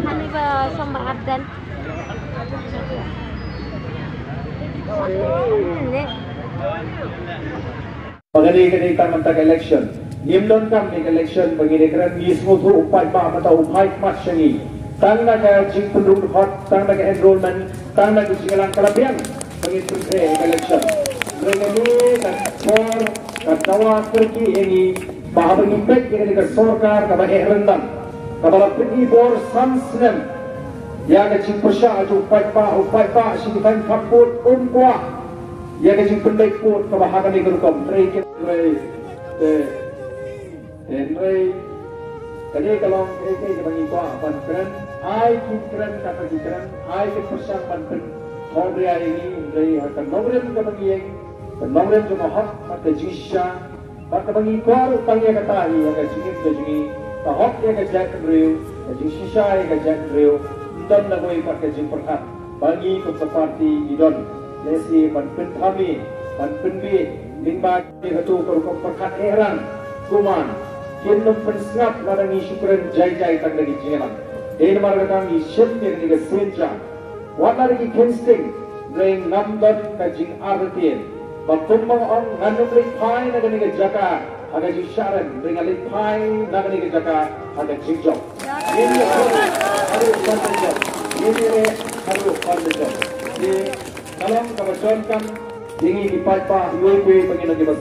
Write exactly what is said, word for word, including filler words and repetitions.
Kane ba shong ba ardan. Ba ka dei ka dei tang mynta ka election. Ngim donkam ïa ka election ba ngi dei kren, ngi sngewthuh u paidbah mynta u phai khmat sha ngi. Tang na ka jingpynrung hot, tang na ka enrollment, tang na ka jingïalang ka la biang ba ngin pyntrei ïa ka election. Hynrei kane ka por ka dawa kyrkieh ïa ngi ba haba ngi peit ïa kane ka sorkar kaba eh ryndang, kaba la pyni bor san snem ïa ka jingpyrshah jong u paidbah, u paidbah sha ki thaiñ khappud um kwah ïa ka jingpynbeit pud kaba ha kane ka rukom. Hynrei ki, hynrei te, te hynrei kane ka long kaei kaei kaba ngi kwah ban kren. Ai kin kren kata ki kren, ai kin pyrshang ban pynthornbia ïa ngi, hynrei ha ka nongrim kaba ngi ïeng, ka nongrim jong ka hok bad ka jingshisha bad kaba ngi kwah ruh tang ïa kata hi ha ka jingim ka jong ngi, ka hok ïa ka jaitbynriew, ka jingshisha ïa ka jaitbynriew. Ym don na kawei pat ka jingpyrkhat ba ngi kum ka party ngi don lehse ban pynthame, ban pynbiej lyngba ïa kato ka rukom pyrkhat eh rang. Kumne kin ym pynsngap lada ngi shu kren jai jai tang da ki jingïalang. Dei namar kata ngi shim ïa kane ka sienjam. Wat la da ki kheiñ sting, hynrei ngam don ka jingartatien ba kumba nga ong ngan ym leit phai na kane ka jaka ha ka jingshah rem, hynrei ngan leit phai na kane ka jaka ha ka jingjop. Ngin ïa haduh ban da jop, ngin ïa haduh ban da jop. Te ka long kaba donkam ïa ngi ki paidbah, iwei pa iwei ba ngin long kiba